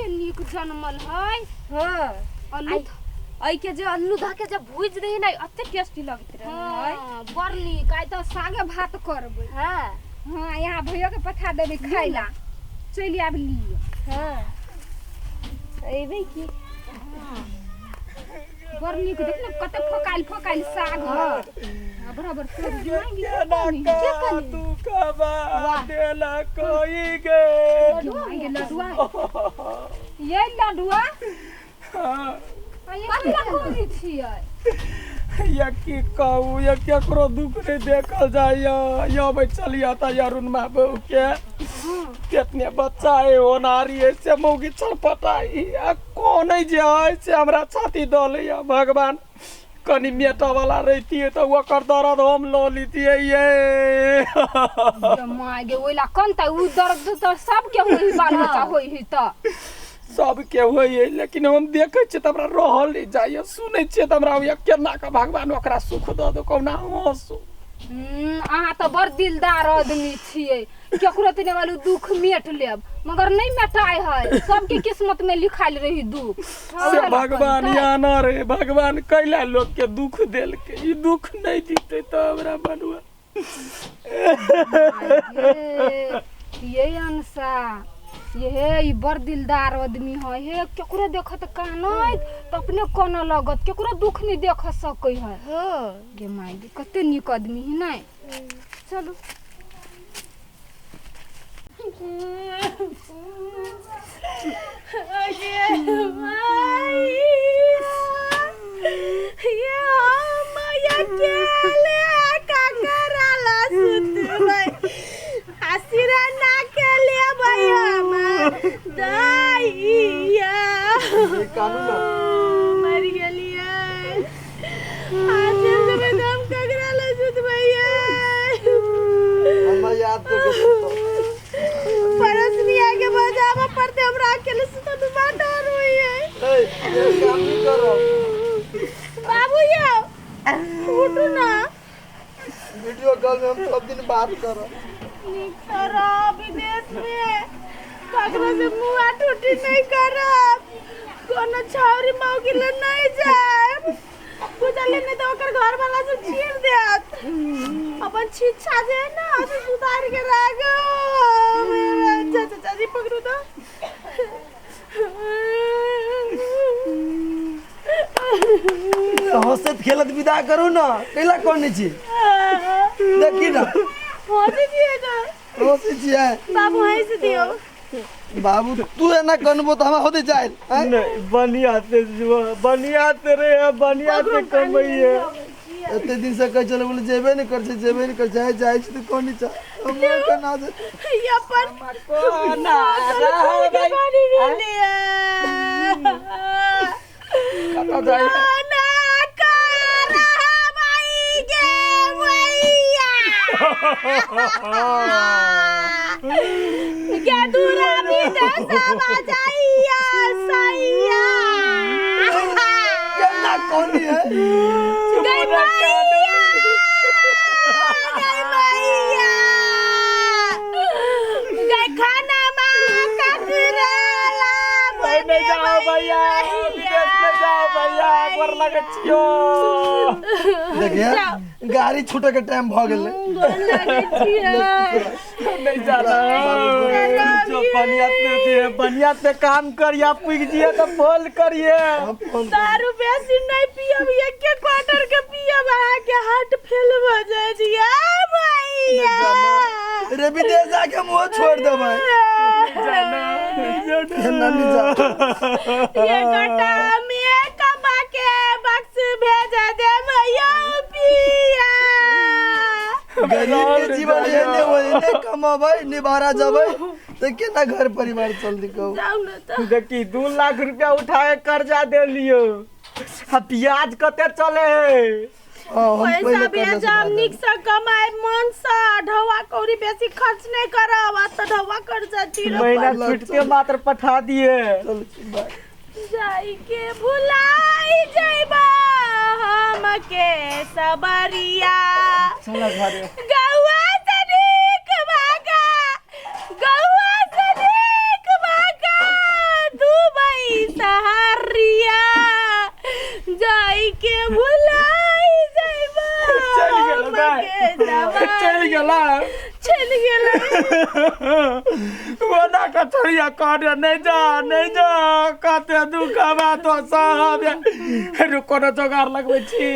कते नीक जनमल है। हाँ। अल्लू एहि के जे अल्लू धऽ के जे भुजि दही ने, एते टेस्टी लगैत रहै। हाँ, बड़ नीक। आइ तऽ सागे भात करबै। हाँ। हाँ, यहाँ भैया के पठा देबै खाइ ला। चलि आबि लिअ। हाँ, अयबै की? बड़ नीक, देख ने कते फोकाइल फोकाइल साग है। बराबर केना का दुखबा देला कोई गे। लडुआ, ये लडुआ। हाँ। कथी लए करै छियै? या की कहू, या केकरो दुख नहीं देखल जाइया। या बैठल तऽ अरुण बहू के केतने बच्चा है, होनारी है, से मौगी छटपटाई आ कोन जे है से हमरा छाती दऽ लैया। भगवान, कनि मेटा वाला रहितियै तऽ ओकर दर्द हम लऽ लितियै। ये माय गे, ओहि ला कनतै? उ दर्द तऽ सबके होइ है, बाल बच्चा होइ है तऽ सबके होइ है, लेकिन हम देखै छियै तऽ हमरा रहल नहि जाइए। सुनै छियै तऽ हमरा होइए केना कऽ भगवान ओकरा सुख दऽ दो, कहुना हँसू। अहाँ तऽ बड़ दिलदार आदमी छियै। केकरो तऽ नहि दुख मेट लेब, मगर नहि मेटाइ है। सबके किस्मत में लिखायल रही दुख से भगवान या ना रे भगवान, कैला लोक के दुख देलकै? ई दुख नहि दितै तऽ हमरा बनुआ। ये अंसा, ये ई बड़ दिलदार आदमी है। हे, केकरो देखत कानैत तऽ अपने कानऽ लगत। केकरो दुख नहि देख सकै है। गे माय गे, कते नीक आदमी है। नहि, चलू। ये हम अकेले ककरा सुतबै? हसिरा ना के लेबै हम दैया। कानू ना। मर गेलियै। आज जेबै तऽ हम ककरा लए सुतबै? हमरा याद तो के सुतब। पड़ोसनिया के बजाबऽ पड़तै, हमरा अकेले सुतऽ मे बड़ डर होइए। ए, ये काम नहीं करो। बाबू यौ, उठू ना। वीडियो कॉल में हम सब दिन बात करब। नीक सँ रह विदेश में, ककरो से मुँह टूटी नहीं करब, कोनो छौरी मौगी ले नहीं जायब, बुझलियै? नहीं तऽ ओकर घर वाला सब छीन देत। अपन शिक्षा जे है ना से सुधार के राखो। चाचा चाची, पकड़ू तो। हंसैत खेलत विदा करू ना, कैला कोन छी? देखी ना। हंसै छियै तऽ? हंसै छियै। बाबू, हंसि दियौ। बाबू, तू एना कनबो तऽ हमरा होते जाय आँय? नहीं, बढ़िया से बढ़िया से रे, बढ़िया से कमैये। एते दिन से कहै छलै, बोले जेबे नहि करै छै, जेबे नहि करै छै। जाइ छै तऽ कोन छै, हमरो केना जे ई अपन कोना रहबै? पानी मिलिए। कतऽ जाइ है? कोना करबै गे मैया गे, दूरा विदेशवा जाइया सैया। केना कोनी है? गई मैया, गई मैया, गई खाना माँ ककरेला। नहीं जाओ भैया, विदेश में जाओ भैया, गोर लगे छियो। देखिए, गाड़ी छूटे के टाइम भ गेलै। गोर लागै छियै। नहीं जाना जो, बढ़िया से बढ़िया से काम करिए, पुग जिए तो फोन करिए। हम फोन दारू बेसी नहीं पियब, एक क्वार्टर के पियब, अहाँके हार्ट फेल भऽ जाइ छै भैया। रे, विदेश जाके मुँह छोड़ देबै। केना नहीं जा? ये गोटा में कमा के बक्स भेज दे भैया पिया। गरीब के जीवन एहने होय, ने कमाबै ने बाहर जबै तऽ केना घर परिवार चलतै, कहू? जाउ ने तऽ। देखी, 2 लाख रुपया उठाए कर्जा दे लियो आ प्याज कते चले है। हाँ, हम पैसा पहिले कर्जा भेजब, चुका नीक से कमाए मन से, ढौआ कौड़ी बेसी खर्च नहीं करब, आ तऽ ढौआ कर्जा तीरब। महीना छूटते मात्र पठा दिए। चल, बाय। जाई के भुलाई जइबा हमके सबरिया। चला घरे। गौआ से नीक भागा, गौआ से नीक भागा। ओना के छोड़िया कहने नहीं जा नहीं जा कते दुख बा तो साहब रुको न जोगार लगबै छी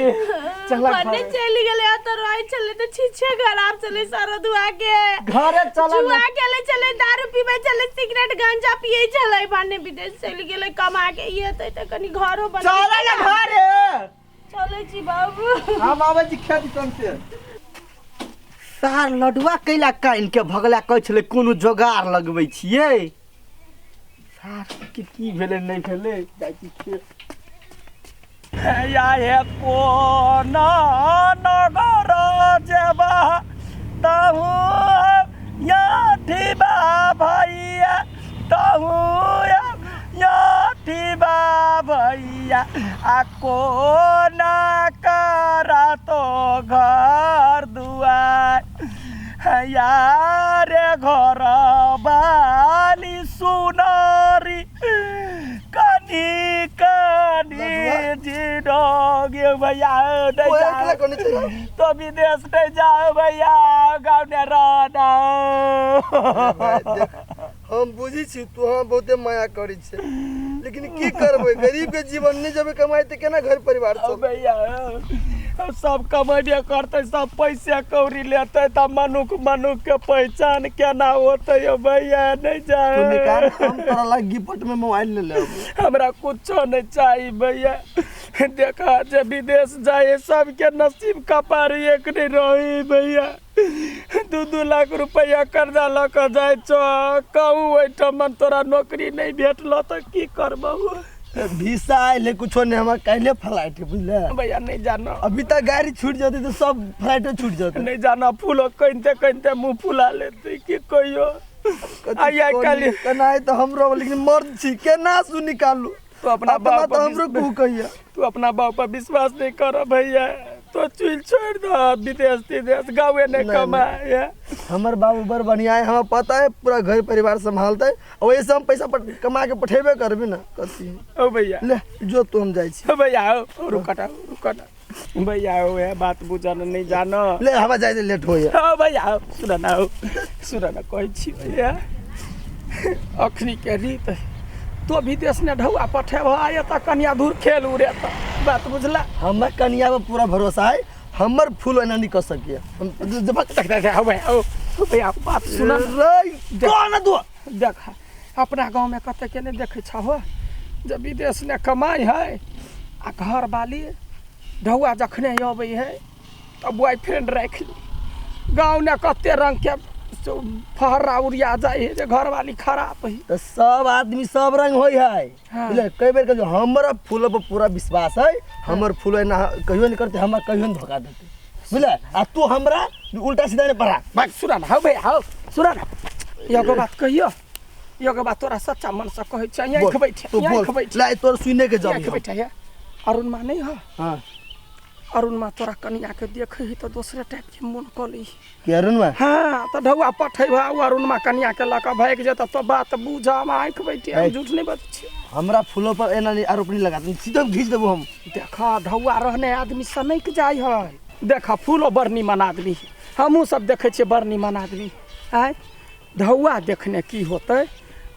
चल मने चलि गेलै आ तऽ रहै छलै तऽ छीछे खराब छलै सारा दुआ के घरे चल जुआ खेलै छलै दारू पीबै छलै सिगरेट गांजा पियै छलै भने विदेश चलि गेलै कमा के ये तऽ तऽ कनि घरो बना चल ना घरे चलै छी बाबू हम आबै छी खेत कम से सार लडुआ कैला कानि के भगला कहै छलै कोनो जोगार लगबै छियै सार के की भेलै नहि भेलै जाइ छी खेत या हे कोना नगर जेबा तहु याठिबा भैया तहु याठिबा भैया आ कोना करा तो घर दुआर यारे घर बाली सुनरी कनी कनी जिडोगे भैया नहीं ओए जाओ अकेला कोनी चाहिए तो विदेश नहीं जाओ भैया गाँव में रहना भाई, देख, हम बुझी छी तू हम बहुते माया करै छै लेकिन की करबै गरीब के जीवन नहि जेबै कमाइ तऽ केना घर परिवार ओ चलतै भैया सब कमेबे करतै सब पैसे कौड़ी लेतै तऽ मनुख मनुख के पहचान केना होतै यौ भैया नहीं तू निकाल जाए हम तोरा ला गिफ्ट में मोबाइल ले लेब हमरा कुछो नहीं चाही भैया देखा जे विदेश जाए सबके नसीब कपार एक नहीं रही भैया 2-2 लाख रुपया कर्जा लऽ कऽ जाइ छौ कहूँ ओहिठाम तोरा नौकरी नहि भेटलो तऽ की करबहु वीसा आइले कुछो नहीं हमरा काल्हे फ्लाइट है बुझले भैया नहीं जानो अभी तक गाड़ी छूट जते तो सब फ्लाइटो छूट जते नहीं जाना फूलो कहिते कहिते मुँह फुला लेते की कहियो आइ आइ काल्हि केना है तो हमरो लेकिन मर्द छी केना सु निकालू तू अपना अपना बाप तो पर हमरो विश्वास- कहू कहिया तू अपना बाप पर विश्वास नहीं कर भैया तो चुल छोड़ दो विदेश तिदेश गाँवे नहीं नहीं, कमाए हमर बाबू बड़ बढ़िया है हमरा पता है पूरा घर परिवार संभालते और वैसे हम पैसा कमा के पठेबे करबी ना कथी ओ भैया ले जो तू हम जाइ छी ओ भैया ओ रुकटा रुकटा भैया ओ है बात बुझन नहीं जानो ले हमरा जाइ दे लेट होइया ओ भैया ओ सुन ना ओ सुन ना कहै छी भैया अखनी के रीत तो विदेश ने ढौआ पठेब आय तऽ कनिया धूर खेल उड़े तऽ बात बुझला हमर कनिया पर पूरा भरोसा है हमर फूल एना नहीं कर सकिए हम जब देख देख हो भैया ओ भैया बात सुन ना। रे कौन तू देख अपना गाँवमे कते के नहि देखै छहो जब विदेश ने कमाइ है आ घर वाली ढौआ जखने अबै है तऽ बॉयफ्रेंड राखि ली गाँव ने कते रंग के फहरा उड़िया जाइ है जे घरवाली खराब है तो सब आदमी सब रंग होई है हाँ। बुझले कई बेर कहियो हमरा फूल पर पूरा विश्वास है हमर फूल एना कहियो नहीं करते हमरा कहियो नहीं धोखा देते बुझले आ तू हमरा उल्टा सीधा नहीं पढ़ा बात सुना ना हौ भैया हौ सुना ना एगो बात कहियो एगो बात तोरा सच्चा मन से कहै छै बोल, आँखि बैठे तू बोल आँखि बैठे ला तोर सुने के जब आँखि बैठे है अरुण माँ नहीं हो हां अरुण माँ तोरा कनिया के देखै ही तऽ दोसरे टाइप के मोन कऽ ली के अरुण मा हाँ तऽ ढौआ पठेबा ओ अरुण माँ कनिया के लऽ कऽ भागि जेतऽ तो बात बुझ हम आँखि बैठे हम है। झूठ नहीं बजै छियै हमरा फूलों पर एना नहीं आरोप नहीं लगा सीधा घींच देबो हम देख ढौआ रहने आदमी सनकि जाइ है देख फूलो बड़ निमन आदमी हमहूँ सब देखै छियै बड़ निमन आदमी आँय ढौआ देखने की होतै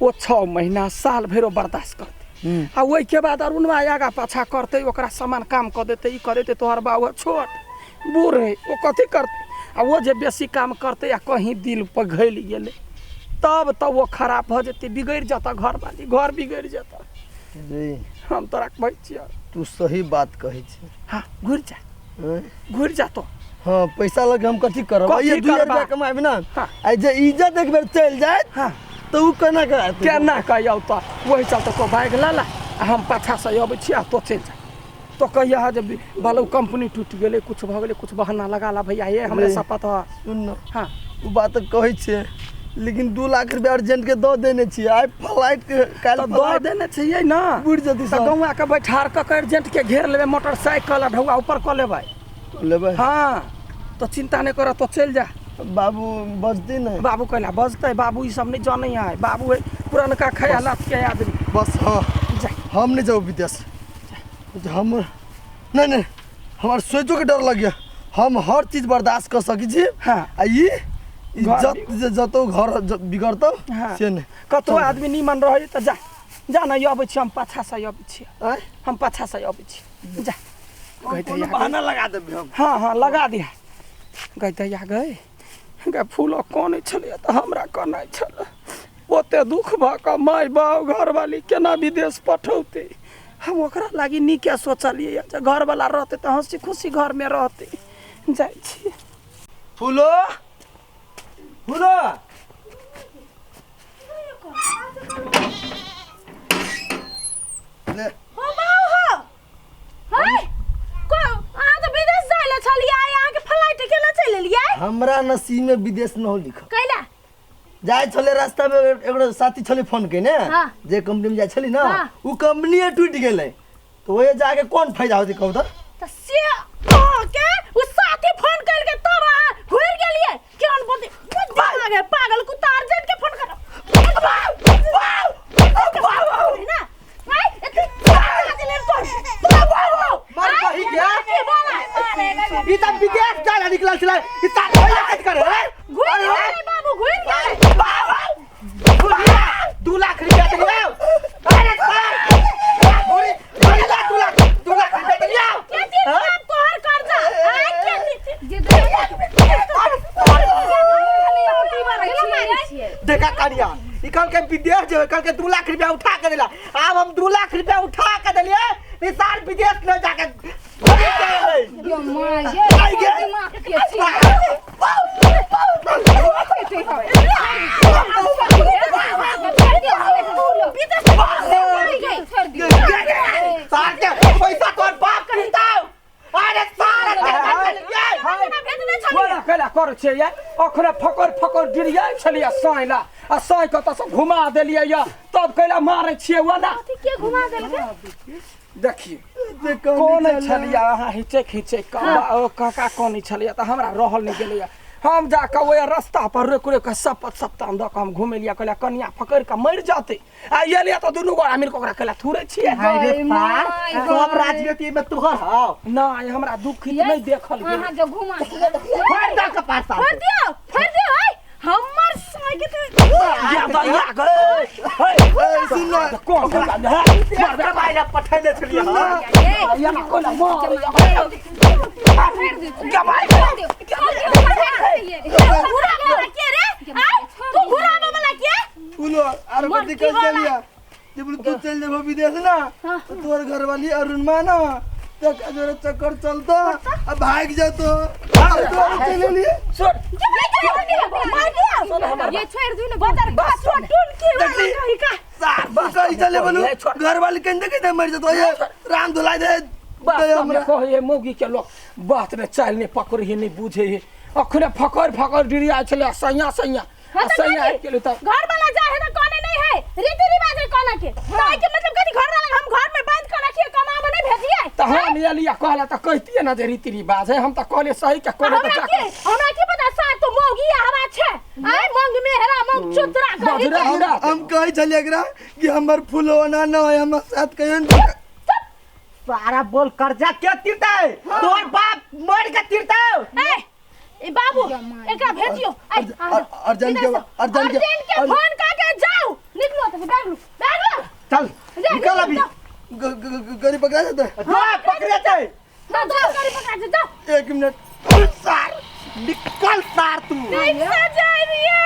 ओ 6 महीना साल भरि ओ बर्दाश्त करतै आ ओहिके बाद अरुणवा आगा पाछा करतै ओकरा सामान काम कऽ देतै ई कऽ देतै तोहर बाबू छोट बूढ़ है ओ कथी करतै आ ओ जे बेसी काम करतै आ कहीं दिल पघलि गेलै तब तऽ ओ खराब भऽ जेतै बिगड़ि जेतऽ घरवाली घर बिगड़ि जेतऽ रे हम तोरा कहै छियौ तू सही बात कहै छै हाँ घुरि जा हैं? घुरि जा तो हाँ पैसा लगे हम कथी करब कथी ये 2 करबा? रुपया कमाबी ना हाँ। आ जे इज्जत एक बेर चलि जाए हाँ तऽ उ केना के आयत? केना कहियौ तऽ वही चलते तो बाइक लऽ ला आ हम पाछासँ अबै छी आ तो चलि जा तो कहिया जे बालू कंपनी टूटि गेलै कुछ भऽ गेलै कुछ बहाना लगा ला भैया ये हमरे रे। शपथ है सुन न हाँ उ बात तऽ कहै छै लेकिन 2 लाख रुपया अर्जेंट के दऽ देने छियै आइ फ्लाइट के तऽ काल्हि दऽ फ्लाइट देने छियै ना बुड़ि जेतै तऽ सब। गौआ के बैठार कऽ के अर्जेंट के घेर लेबै मोटरसाइकिल आ ढौआ ऊपर कऽ लेबै लेबै हाँ तो चिंता नहि कर तो चलि जा बाबू बजती नहि बाबू कहला बजतै बाबू ई सब नहि जानै है बाबू है पुरनका खयालात के आदमी बस हाँ जा हम नहीं जाऊ विदेश हम नहीं नहीं हमार सोचो के डर लग गया हम हर चीज बर्दाश्त कर सकी छी हाँ। आ ई इज्जत जे जतौ घर बिगड़तौ हाँ। से नहि। कतौ आदमी निमन रहै तऽ जा जा ने, अबै छी हम, पाछासँ अबै छी। आँय? हम पाछासँ अबै छी, जा। गई कोनो दैया गई। बहाना लगा देबै हम। हाँ हाँ, लगा दिया। गई दैया गई गई, फूल कनै छलै तऽ हमरा कनै छलै। ओते दुख भऽ कऽ माय बाप घरवाली केना विदेश पठौतै? हम ओकरा लागि नीके सोचलियै जे घरवाला रहतै तऽ हँसी खुशी घरमे रहतै। जाइ छी। फूलो, फूलो, ले। हो बाऊ हो, हाय को अहाँ तऽ विदेश जाय ले छलियै, अहाँके फ्लाइट केना चलि एलियै? हमरा नसीब में विदेश न हो लिखल। कैला? जाइ छलै रास्ता में एगो साथी छलै फोन केने। हाँ। जे कंपनी में जाइ छली ना, हाँ। उ कंपनी टूटि गेलै, तऽ ओहे जाके कोन फायदा होतै कहू तऽ? तऽ से अहाँके उ साथी फोन करिके तब अहाँ घुरि गेलियै? केहन बुद्धि बुद्धि लागे पागल कुत्ता, अर्जेंट के फोन करो ना। आइ एते मर कही गया। की बोला? ई तऽ विदेश जाय ला निकलल छलै, ई साल होइया कथी करे रे? घुरि गेलै बाबू, घुरि गेलै। 2 लाख रुपया देलियौ। अरे सर, भैया, 2 लाख, 2 लाख रुपया देलियौ। के तीन बाप तोहर कर्जा आइ के तीन जे देखा कनिया, ई कहलकै विदेश जेबै, कहलकै 2 लाख रुपया उठा के देला। आब हम 2 लाख रुपया उठा के देलियै, ई साल विदेश ले जाके यो माँ ये आई गे। दिमाग के छी। छोड़ दियौ। सार के पैसा तोहर बाप के दिताउ। अरे सार, कोना कैला करै छियै यार? अखने फकर फकर डिरियाइ छलियै साँय ला, आ साँय कतऽ से घुमा देलियै या, तब कैला मारै छियै ओना? के घुमा देलकै? देखिए कोन छलियै अहाँ, हिचैक हिचैक कऽ ओ काका कोन छलियै, तऽ हमरा रहल नहि गेलैया। हम जाकऽ ओहि रास्ता पर रोकि रोकि कऽ शपथ सप्ताह दऽ कऽ हम घुमेलियै, कहलियै कनिया फकड़ि कऽ मरि जेतै। आ एलियै तऽ दुनू गोरा मिल कऽ ओकरा कैला थुरै छियै। अरे सार, सब राजनीति में तोहर हौ। नहि, हमरा दुखित नहि देखल गेल। अहाँ जे घुमा फाड़ दऽ कपार सार। फाड़ दियौ, फाड़ दियौ। आइ हमर साँय के तऽ या दैया गै, हे। सुन ना। कोन है? कमाइ ला पठैले छलियै हँ। या कोना मार। घुराबे वाला के रे? आइ तू घुराबे वाला के? फूलो, आरो कथी कह चलिया जब तू चल जेबो विदेश ना, तो तोहर घरवाली अरुणमा ना तक जोरे चक्कर चलतो आ भाग जातो। तोहर चल लिए। छोड़। मार दियौ। ये छोड़ दियौ ने। बदर बसवा टून के वाला कही का? सार कही चले बोलू, घरवाली कहीं कहीं मर जातो, ये राम धुलाई दे। बात दे हमरा हमरा। कहै मौगी के लोक बात ने चालि नहि पकड़ै है, नहि बुझै है। अखने फकर फकर डिरिया छलै सैया सैया हाँ आ तो सैया नानी, आबि गेलै तऽ घर वाला जाए है तो कोने नहीं है रीति रिवाज है कोना के, ताई के मतलब कथी? घर वाला हम घर में बांध के रखिए, कमावे नहीं भेजिए? तऽ हम एलियै कहला तऽ कहितियै ने जे रीति रिवाज है। हम तऽ कहलियै सही के कहले तऽ हमरा जाके के हमरा की पता साथ तो मौगी हवा छे, आय मंग में हेरा मंग चुतरा करी। बजरे हम हम कही चलिए एकरा कि हमर फूलो ना न है हमरा साथ कहियो न। सारा बोल, कर्जा के तीरतै? तोहर बाप मर के तीरतै। ए ए बाबू, एकरा भेजियो। आय अर्जन के अर्जन के अर्जेंट के फोन का के जाओ, निकलो तो बैग लो, बैग लो। चल, जा, निकल अभी। जाओ। गाड़ी पकड़ा जाता है। जा, पकड़े छै। जाओ जाओ, गाड़ी पकड़ा के जाओ। एक मिनट। सार, निकल सार तू। रिक्शा जा रही है।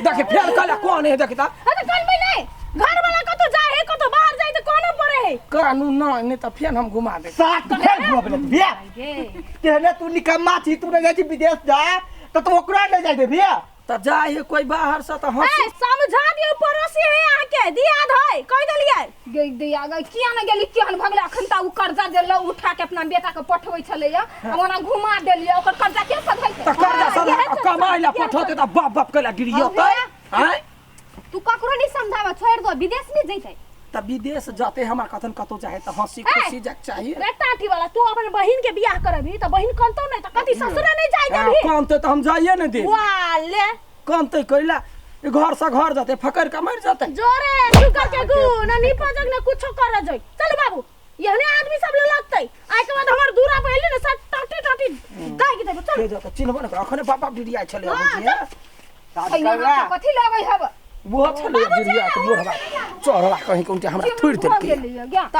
देखी फेर कहला कोन है, देखी तऽ। हाँ तो कल में नहीं, घर वाला कतो जाए है, कतो बाहर जाए तो कोनो पड़े है। कानून नहि, नहि तऽ फेर हम घुमा देब। सार, तू फेर घुमा भैया। तेहने तू निकम्मा छी, तू नहीं जाइ छी विदेश जा तऽ तू ओकरा नहीं जाइ देबही। तऽ जाइ है कोई बाहर से तऽ हँसी ए समझा दियो, पड़ोसी है यहाँ के, दियाद है, कह देलिए। गई दैया गई, किया ने गेली? केहन भगलै? अखन तऽ उ कर्जा जे ल उठा के अपना बेटा के पठबै छलैया, आ ओना घुमा देलियै, ओकर कर्जा के सधैतै? तऽ कर्जा सधा कमाइ ला पठौतै तऽ बाप बाप कैला गिरियतै आँय? तू ककरो नहीं समझावा, छोड़ दो, विदेश नहीं जैते। तऽ विदेश जते हमरा कथन कतौ चाहे तऽ हँसी खुशी जाके चाहिए। रे टाटी वाला, तू अपन बहिन के बियाह करबी त बहिन कनतो नहीं त कथी ससुरे नहीं जाय देबी? कनतै तऽ हम जाइए नहि देब। वाले। कनतै कैला? घर से घर जते फकड़ के मरि जते। जोरे शुकर के गु न निपजक न कुछो कर जोई। चल बाबू, यहने आदमी सब ले लगतै। आइ के बाद हमर दूरा पहिले ने सब टाटी टाटी दागि देबो। चल। के जते चिन्हबो न अखने बाबा डिरिया छलै बुझिए। यहाँ कथी लगै हब? वो छलै डिरिया के बुढ़वा चढ़वा कहीं कोन हमरा थुरि देलकै। त।